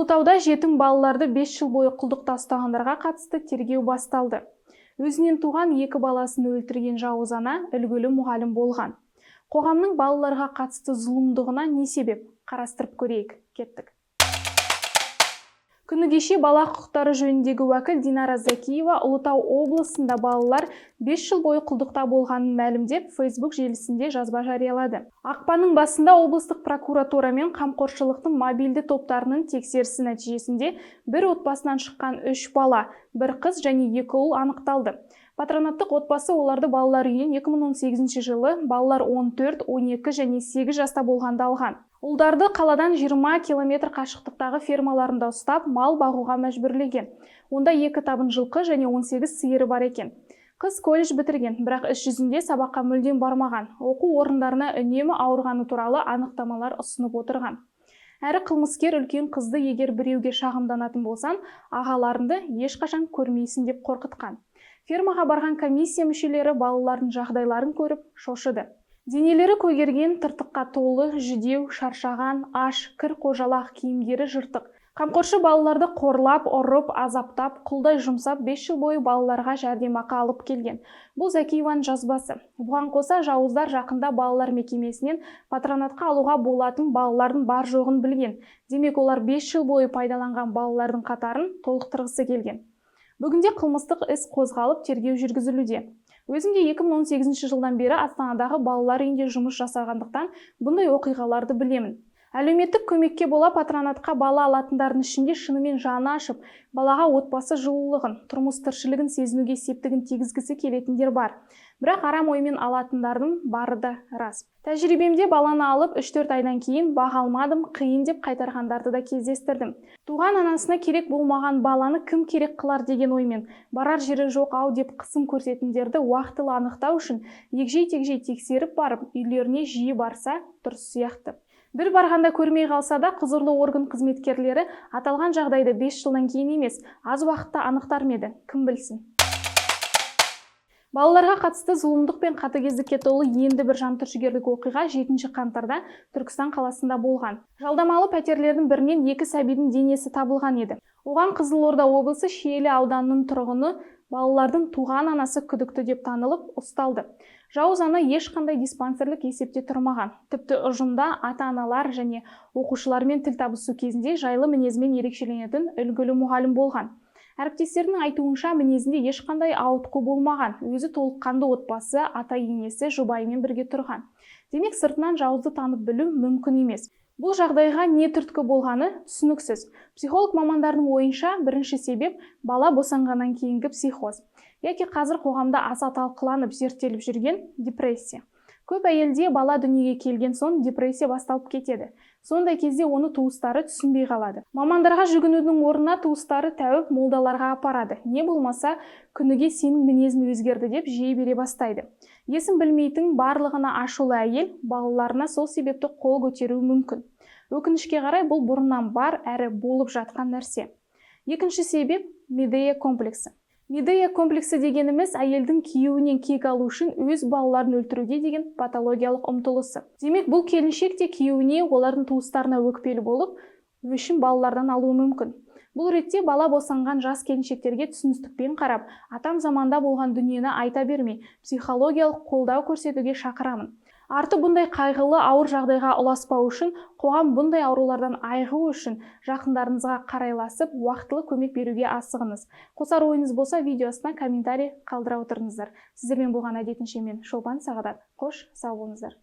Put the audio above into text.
Ұлытауда жетім балаларды 5 жыл бойы құлдықта ұстағандарға қатысты тергеу басталды. Өзінен туған екі баласын өлтірген жауыз ана үлгілі мұғалім болған. Қоғамның балаларға қатысты зұлымдығына не себеп? Қарастырып көрейік. Кеттік. Күні кеше бала құқықтары жөніндегі уәкіл Динара Закиева Ұлытау облысында балалар 5 жыл бойы құлдықта болғанын мәлімдеп, Facebook желісінде жазба жариялады. Ақпанның басында облыстық прокуратура мен қамқоршылықтың мобильді топтарының тексерісі нәтижесінде бір отбасынан шыққан 3 бала, бір қыз және 2 ұл анықталды. Патронаттық отбасы оларды балалар үйінен 2018 жылы балалар 14, 12 және 8 жаста болғанда алған. Ұлдарды қаладан 20 километр қашықтықтағы фермаларында ұстап, мал бағуға мәжбүрлеген. Онда екі табын жылқы және 18 сиыры бар екен. Қыз колледж бітірген, бірақ іс жүзінде сабаққа мүлдем бармаған. Оқу орындарына үнемі ауырғаны туралы анықтамалар ұсынып отырған. Әрі қылмыскер үлкен қызды егер біреуге шағымданатын болсаң, ағаларыңды ешқашан көрмейсің деп қорқытқан. Фермаға барған комиссия мүшелері балалардың жағдайларын көріп шошыды. Денелері көгерген, тыртыққа толы, жүдеу, шаршаған, аш, кір қожалақ, киімдері жыртық. Қамқоршы балаларды қорлап, ұрып, азаптап, құлдай жұмсап 5 жыл бойы балаларға жәрдемақы алып келген. Бұл Закиеваның жазбасы. Бұған қоса жауыздар жақында балалар мекемесінен патронатқа алуға болатын балалардың бар жоғын білген. Демек, олар 5 жыл бойы пайдаланған балалардың қатарын толықтырғысы келген. Бүгінде қылмыстық іс қозғалып, тергеу жүргізілуде. Өзім де 2018 жылдан бері Астанадағы балалар үйінде жұмыс жасағандықтан бұндай оқиғаларды білемін. Әлеуметтік көмекке бола патронатқа бала алатындардың ішінде шынымен жаны ашып, балаға отбасы жылулығын, тұрмыс тіршілігін сезінуге септігін тигізгісі келетіндер бар. Бірақ арам оймен алатындардың бары да рас. Тәжірибемде баланы алып 3-4 айдан кейін баға алмадым, қиын деп қайтарғандарды да кездестірдім. Туған анасына керек болмаған баланы кім керек қылар деген оймен, барар жері жоқ ау деп қысым көрсететіндерді уақытылы анықтау үшін егжей-тегжей тексеріп барып, үйлеріне жиі барса дұрыс сияқты. Бір барғанда көрмей қалса да, құзырлы орган қызметкерлері аталған жағдайды 5 жылдан кейін емес, аз уақытта анықтар ма еді, кім білсін. Балаларға қатысты зұлымдық пен қатыгездікке толы енді бір жантүршігерлік оқиға 7 қаңтарда Түркістан қаласында болған. Жалдамалы пәтерлердің бірінен екі сәбидің денесі табылған еді. Оған Қызылорда облысы Шиелі ауданының тұрғыны, балалардың туған анасы күдікті деп танылып, ұсталды. Жауыз ана ешқандай диспансерлік есепте тұрмаған. Тіпті ұжымда ата-аналар және оқушылармен тіл табысу кезінде жайлы мінезімен ерекшеленетін үлгілі мұғалім болған. Әріптестерінің айтуынша, мінезінде ешқандай ауытқу болмаған. Өзі толыққанды отбасы, ата-енесі, жұбайымен бірге тұрған. Демек, сыртынан жауызды танып білу мүмкін емес. Бұл жағдайға не түрткі болғаны түсініксіз. Психолог мамандардың ойынша, бірінші себеп бала босанғаннан кейінгі психоз. Яки қазір қоғамда аса талқыланып, зерттеліп жүрген депрессия. Көп әйелде бала дүниеге келген соң депрессия басталып кетеді. Сондай кезде оны туыстары түсінбей қалады. Мамандарға жүгінудің орнына туыстары тәуіп, молдаларға апарады. Не болмаса, күніге сенің мінезің өзгерді деп жей бере бастайды. Есін білмейтін, барлығына ашулы әйел балаларына сол себепті қол көтеруі мүмкін. Өкінішке қарай, бұл бұрыннан бар әрі болып жатқан нәрсе. Екінші себеп Медея комплексі. Медея комплексі дегеніміз әйелдің күйеуінен кек алу үшін өз балаларын өлтіруге деген патологиялық ұмтылысы. Демек, бұл келіншек те күйеуіне, олардың туыстарына өкпелі болып, өшін балалардан алуы мүмкін. Бұл ретте бала босанған жас келіншектерге түсіністікпен қарап, атам заманда болған дүниені айта бермей, психологиялық қолдау көрсетуге шақырамын. Арты бұндай қайғылы ауыр жағдайға ұласпау үшін, қоғам бұндай аурулардан айығу үшін жақындарыңызға қарайласып, уақытылы көмек беруге асығыңыз. Қосар ойыңыз болса, видео астына комментарий қалдыра отырыңыздар. Сіздермен болған әдетінше мен Шолпан Сағадат. Қош, сау болыңыздар.